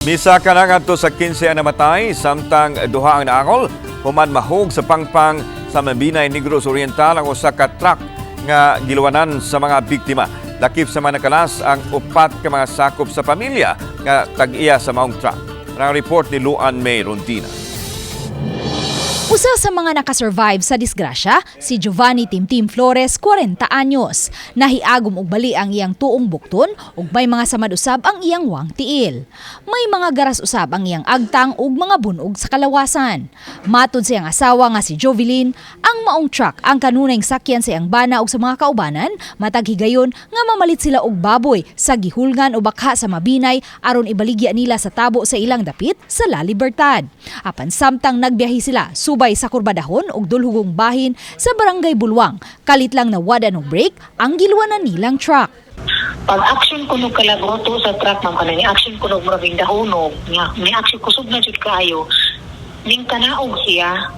Misaka na ngadto sa 15 ang namatay samtang duha ang naangol human mahug sa pangpang sa Mabinay, Negros Oriental ang usa ka truck nga giluwanan sa mga biktima. Lakip sa mga nakalas ang upat ka mga sakop sa pamilya nga tag-iya sa maong truck. Ang report ni Luan May Rondina. Usa sa mga nakasurvive sa disgrasya, si Giovanni Timtim Flores, 40 anyos. Nahiagom og bali ang iyang tuong bukton ug may mga samad usab ang iyang wang tiil. May mga garas usab ang iyang agtang ug mga bunog sa kalawasan. Matod sa iyang asawa nga si Jovelyn, ang maong truck ang kanunayng sakyan sa iyang bana ug sa mga kaubanan matag higayon nga mamalit sila og baboy sa gihulngan o bakha sa Mabinay aron ibaligya nila sa tabo sa ilang dapit sa La Libertad. Apan samtang nagbiyahe sila subay sa kurbadahon ug dulhugong bahin sa Barangay Bulwang, kalit lang nawad-an og brake ang giluwanan nilang truck. Pag action ko nog kalagroto sa truck, ma'am, kanang ni action ko nog murag dahunog nya, ni action kusog na jud kaayo ning kanaog siya,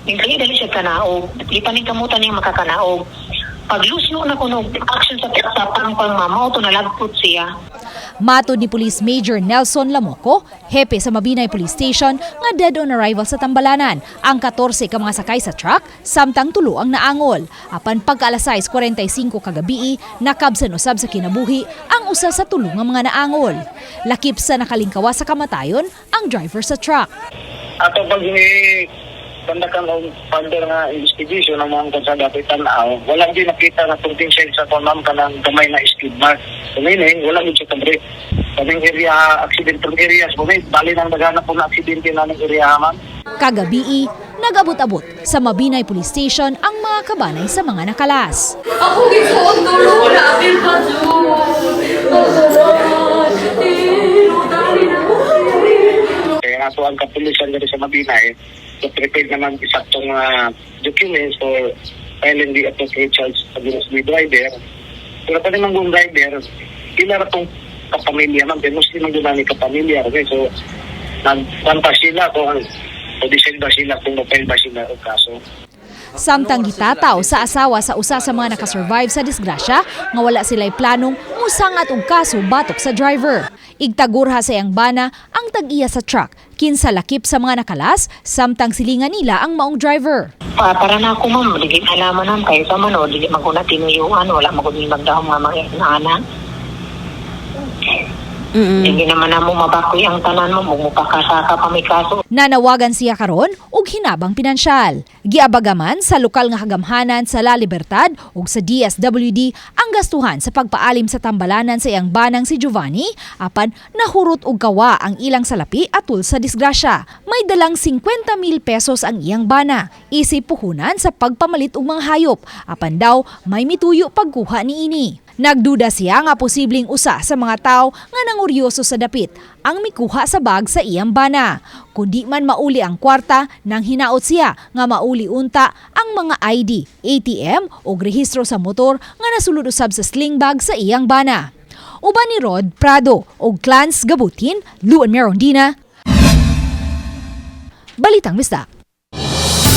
ning dali dali siya kanaog, di pa ning kamutan niya makakanaog. Pag lusno na ko nog action sa truck sa pangpang, ma'am, mao to nalagpot siya. Matod ni Police Major Nelson Lamoco, hepe sa Mabinay Police Station, nga dead on arrival sa Tambalanan ang 14 ka mga sakay sa truck samtang tulo ang naangol. Apan pagka alas 6:45 kagabii, nakabsan usab sa kinabuhi ang usa sa tulo nga mga naangol. Lakip sa nakalingkawa sa kamatayon ang driver sa truck. Ato pag ni tandakan og further nga investigation ng mga kansada ato tan-aw, wala gyud nakita nga tungting sa kon, ma'am, kanang gamay na skid mark. So meaning wala gyud siya ka-brake. Kaning area, accident area so may bali nang naghanap po na aksidente na ng area, ma'am. Kagabii, nag-abot-abot sa Mabinay Police Station ang mga kabanay sa mga nakalas. Ako gisuot dulo na apil pa Kaya nga po ang kapulisan diri sa Mabinay, so prepared naman isaktong documents for filing the appropriate charge against the driver. Pero pa naman kung driver, pila ra tong kapamilya, ma'am, kaya mostly man ni kapamilya. Okay, so nagpanta sila kung o decide ba sila kung ma-file ba sila og kaso. Samtang gitataw sa asawa sa usa sa mga nakasurvive sa disgrasya nga wala sila'y planong musangat og kaso batok sa driver. Igtagurha sa iyang bana ang tag-iya sa truck kinsa lakip sa mga nakalas samtang silingan nila ang maong driver. Pa, para na ako, ma'am, dili alaman, ma'am, kay sa man o dili man ko na tinuyuan, wala man ko magdahom nga mga ana. Hindi naman namo mabakoy ang tanan mo, mupakasaka pa may kaso. Nanawagan siya karon og hinabang pinansyal. Giabagaman sa lokal nga kagamhanan sa La Libertad ug sa DSWD ang gastuhan sa pagpaalim sa tambalanan sa iyang banang si Giovanni apan nahurot og kawa ang ilang salapi atul sa disgrasya. May dalang 50 mil pesos ang iyang bana isip puhunan sa pagpamalit og mga hayop apan daw may mituyo pagkuha niini. Nagduda siya nga posibleng usa sa mga tao nga nanguryoso sa dapit ang mikuha sa bag sa iyang bana. Kundi man mauli ang kwarta, nang hinaot siya nga mauli unta ang mga ID, ATM o rehistro sa motor nga nasulod usab sa sling bag sa iyang bana. Uban ni Rod Prado og Clans Gabutin, Luan Merondina. Balitang Bisdak.